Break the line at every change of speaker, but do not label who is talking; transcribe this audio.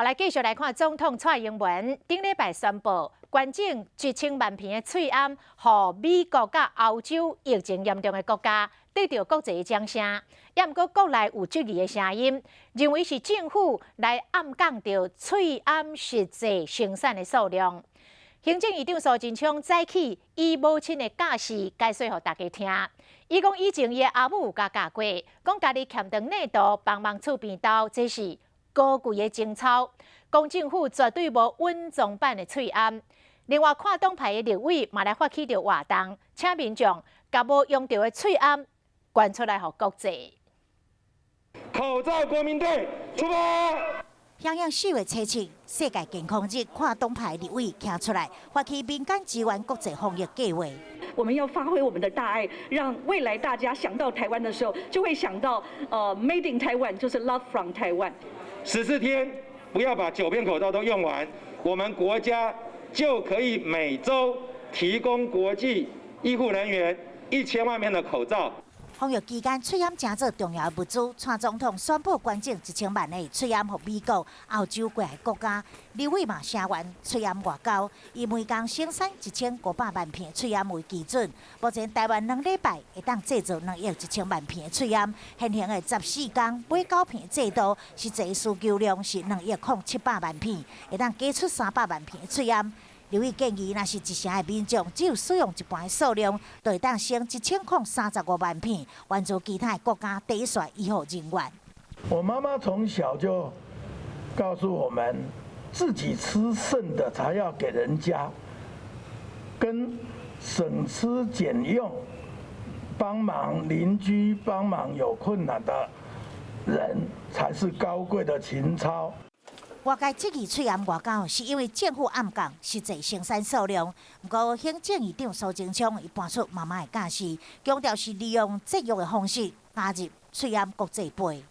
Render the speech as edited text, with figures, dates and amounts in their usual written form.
來繼續來看總統蔡英文頂禮拜宣布捐贈1000萬片的喙罨，予美國佮歐洲疫情嚴重的國家，得著國際的掌聲。也毋過國內有質疑的聲音，認為是政府來暗降著喙罨實際生產的數量。行政院長蘇貞昌早起以母親的教示解說予大家聽。伊講以前伊的阿母有共教過，講家己欠長領度幫忙厝邊兜，這是高貴的情操。講政府絕對無隱藏版的喙罨。另外，跨黨派的立委嘛來發起著活動，請民眾共無用著的喙罨捐出來予國際。
口罩國民隊出發！
響應4月7日世界健康日，跨黨派立委站出來發起民間支援國際防疫計劃。
我們要發揮我們的大愛，讓未來大家想到台灣的時候，就會想到Made in Taiwan，就是 Love from Taiwan。
14天不要把9片口罩都用完，我們國家就可以每週提供國際醫護人員1000萬片的口罩。
防疫期間，喙罨成做重要的物資。蔡總統宣布捐贈1000萬個喙罨予美國、歐洲幾个國家。立委嘛聲援喙罨外交，以每工生產1500萬片喙罨為基準。目前台灣兩禮拜會當製造2億1000萬片喙罨，現行的14工買九片制度，實際需求量是2億0700萬片，會當加出300萬片喙罨。立委建議，若是一城的民眾只有使用一半的數量，就會當省1035萬片，援助其他的國家第一線醫護人員。
我媽媽從小就告訴我們，自己吃剩的才要給人家，跟省吃儉用，幫忙鄰居、幫忙有困難的人，才是高貴的情操。
外界質疑喙罨外交是因為政府暗降實際生產數量，毋過行政院長蘇貞昌伊搬出媽媽的教示，強調是利用節約的方式加入喙罨國際杯。